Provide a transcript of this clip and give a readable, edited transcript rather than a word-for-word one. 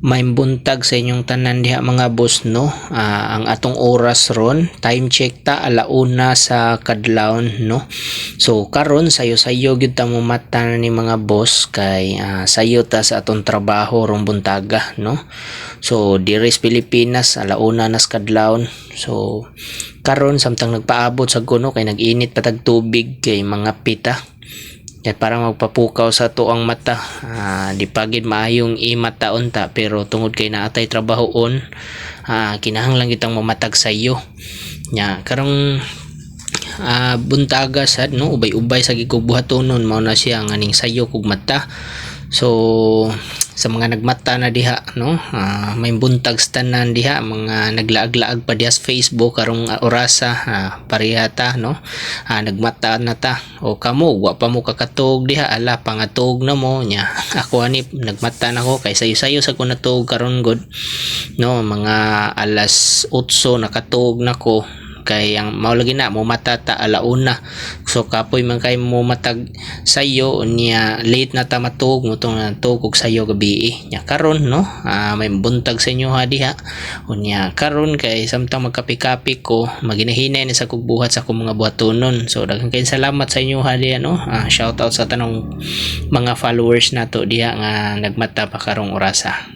Maayong buntag sa inyong tanan diha, mga boss, no. Ang atong oras ron, time check ta, alauna sa kadlawon, no. So karon sayo-sayo gyud ta mo mata ni, mga boss, kay sayo ta sa atong trabaho rong buntaga, no. So diri sa Pilipinas, alauna nas kadlawon. So karon samtang nagpaabot sa kuno kay nag-init pa tag tubig kay mga pita kaya parang magpapukaw sa tuang mata. Di pa gid maayong imata unta, pero tungod kay naatay trabahoon, kinahanglan kitang mamatag sa iyo. Nya karong buntaga sad, no, ubay-ubay sa gid kog buhatonon, mao na siya nga ning sayo kog mata. So sa mga nagmata na diha, no, may buntag sa tanan diha, mga naglaag-laag pa diha sa Facebook karong orasa, pareha ta, no, nagmata na ta. O kamo, wa pa mo kakatuog diha, ala, pangatog na mo nya. Ako ani nagmata na ko kay sayo-sayo sa ko natuog karon gud, no, mga alas 8 nakatuog na ko kay ang mao lagi na mo mata ta alauna. So kapoy man kay mo matag sayo unya late na ta matuog mo tong natuog og sayo gabi. Nya karon, no, may buntag sa inyo ha diha. Unya karon kay samtang magkape-kape ko, maginahinay na sa kog buhat sa akong mga buhatonon. So daghan kayong salamat sa inyo ha diha, no. Shout out sa tanong mga followers nato diha nga nagmata pa karong orasa.